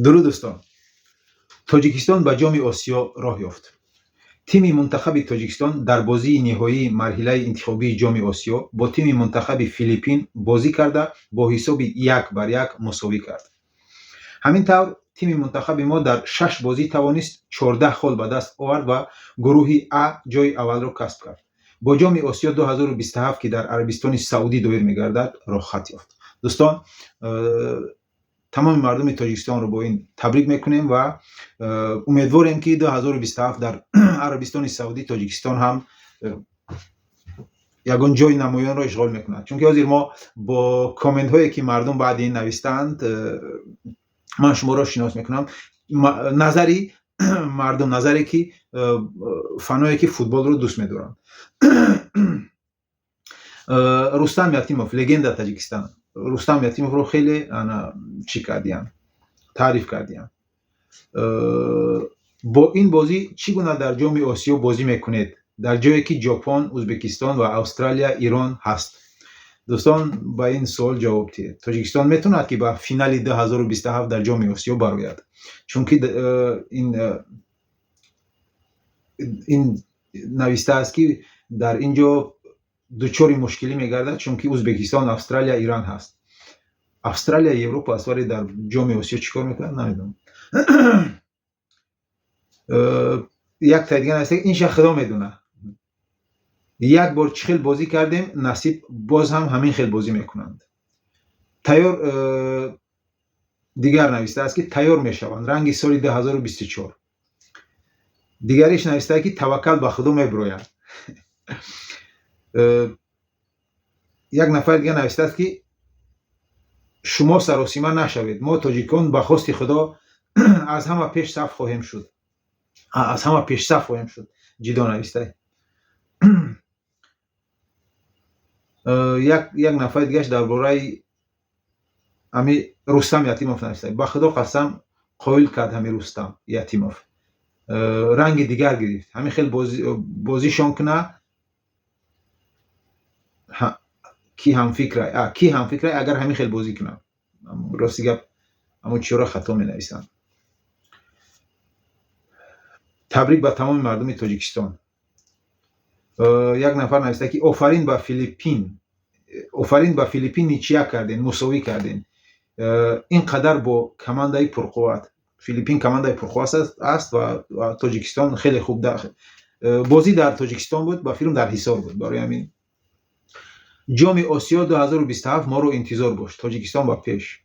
Дуруд, дӯстон! Тоҷикистон ба Ҷоми Осиё роҳ ёфт. Тими мунтахаби Тоҷикистон дар бозии ниҳоии марҳилаи интихобии Ҷоми Осиё бо тими мунтахаби Филиппин бозӣ карда, бо ҳисоби 1-1 мусовӣ кард. Ҳамин тавр, тими мунтахаби мо дар шаш бозӣ тавонист 14 хол ба даст овард ва гурӯҳи А ҷойи аввалро касб кард. Бо Ҷоми Осиё 2027, ки дар Арабистони Саудӣ доир мегардад, роҳхат ёфт. Дӯстон, тамоми мардуми Тоҷикистонро бо ин табрик мекунем ва умедворем, ки 2027 дар Арабистони Саудӣ Тоҷикистон ҳам ягон ҷои намоёнро ишғол мекунад, чунки ҳозир мо бо комментҳое, ки мардум баъди ин навистаанд, ман шуморо шинос мекунам. Назари мардум, назаре ки фаное, ки футболро дӯст медоранд. Рустам Ятимов — легенда Таджикистана. Рустам Ятимовро хеле ана чӣ кардиянд, таъриф кардиянд. Бо ин бозӣ чӣ гуна дар Ҷоми Осиё бозӣ мекунед, дар ҷое ки Ҷопон, Ӯзбекистон ва Австралия, Ирон ҳаст? Дӯстон, ба ин суол ҷавоб диҳед. Тоҷикистон метавонад, ки ба финали 2027 дар Ҷоми Осиё барояд? Чунки ин навистааст, ки дар ин ҷо дучори мушкилӣ мегардад, чунки Ӯзбекистон, Австралия, Иран ҳаст. Австралия Европа аст, вале дар Ҷоми Осиё чӣ кор мекунад, намедонам. Як таи дига нависта: «Инша Худо медонад. Як бор чӣ хел бозӣ кардем, насиб боз ҳам ҳамин хел бозӣ мекунанд». Тайёр. Дигар навистааст, ки тайёр мешаванд ранги соли 2024. Дигариш навистааст, ки таваккал ба Худо, мебирояд. Як нафари дигар навистааст, ки шумо саросима нашавед, мо тоҷикон ба хости Худо аз ҳама пеш саф хоҳем шуд, аз ҳама пешсаф хоҳем шуд. Ҷидо навистай. Як нафари дигараш дар бораи ҳами Рустам Ятимов навистай: «Ба Худо қасам, қоил кард. Ҳами Рустам Ятимов ранги дигар гирифт. Ҳамин хел бозишон куна, ки ҳамфикрай, ки ҳамфикрай, агар ҳамин хел бозӣ кунам?» Рости гап, ҳамон чиёро хато менависанд. Табрик ба тамоми мардуми Тоҷикистон. Як нафар нависта, ки офарин ба Филиппин, офарин ба Филиппин, ничья кардем, мусовӣ кардем, ин қадар бо командаи пурқувват. Филиппин командаи пурқувват аст ва Тоҷикистон хеле хуб. Бозӣ дар Тоҷикистон буд, ба филм дар Ҳисор буд. Барои ҳамин Ҷоми Осиё 2027 моро интизор бош. Тоҷикистон ба пеш!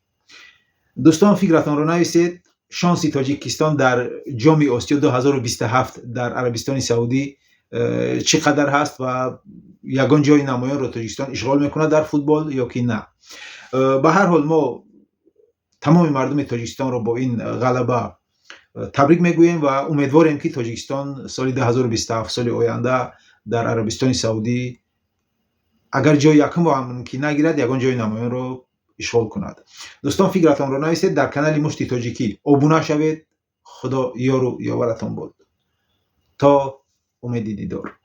Дӯстон, фикратонро нависед: шонси Тоҷикистон дар Ҷоми Осиё 2027 дар Арабистони Саудӣ чӣ қадар ҳаст ва ягон ҷои намоёнро Тоҷикистон ишғол мекунад дар футбол ё ки на? Ба ҳар ҳол, мо тамоми мардуми Тоҷикистонро бо ин ғалаба табрик мегӯем ва умедворем, ки Тоҷикистон соли 2027, соли оянда, дар Арабистони Саудӣ агар ҷои якумро ҳам мумкин нагирад, ягон ҷои намоёнро ишғол кунад. Дӯстон, фикратонро нависед, дар канали Мушти Тоҷикӣ обуна шавед. Худо ёру ёваратон бод, то умеди дидор.